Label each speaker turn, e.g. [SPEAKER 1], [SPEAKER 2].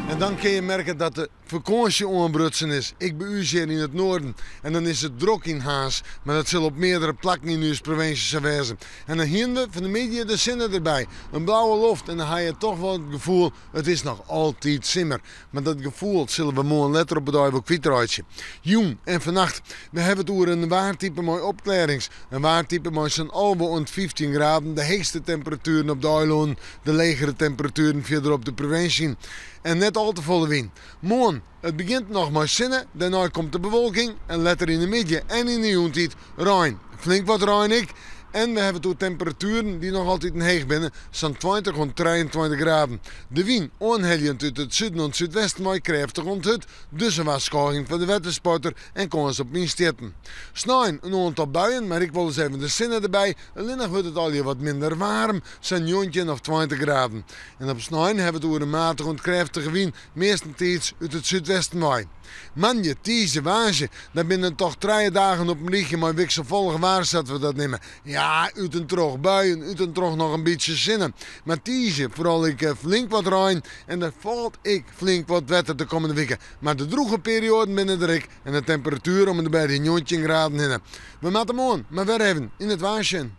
[SPEAKER 1] En dan kinne je merke dat de fakânsje oanbrutsen is, ek by ús hjir yn it noarden. En dan is it drok yn Harns, mar dat sil op meardere plakken yn ús provinsje sa wêze. En dan hiene we fan 'e middei de sinne derby, in blauwe loft en dan ha je toch wol it gefoel, it is noch altyd simmer. Mar dat gefoel sille we moarn letter op 'e dei wol kwytreitsje. Jûn en fannacht, we hawwe it oer in waartype mei opklearrings. In waartype mei sa'n 11 oant 15 graden, de heechste temperatueren op de eilannen, de legere temperatueren fierder op de provinsje. En net al te folle wyn. Moarn, it begjint noch mei sinne, dêrnei komt de bewolking en letter yn de middei en yn de jûntiid rein. Flink wat rein ek. En we hawwe it oer temperatueren dy't noch altiten heech binne, sa'n 20 oant 23 graden. De wyn, oanheljend út it suden oant súdwesten wei krêftich oant hurd, dus in warskôging foar de wettersporter en kâns op wynstjitten. Snein in oantal buien, mar ek wolris even de sinne derby. Allinnich wurdt it allegear wat minder waarm, sa'n 19 of 20 graden. En op snein hawwe we it oer in matige oant krêftige wyn, meastentiids út it súdwesten wei. Moandei, tiisdei, woansdei, dat binne toch trije dagen op in rychje mei wikselfollich waar sa't we dat neame. Ja, út en troch buien, út en troch noch in bytsje sinne. Mar tiisdei foaral ek flink wat rein en der falt ek flink wat wetter de kommende wike. Mar de drûge perioaden binne der ek en de temperatuer om en by de 19 graden hinne. We moatte moarn mar wer even yn it waar sjen.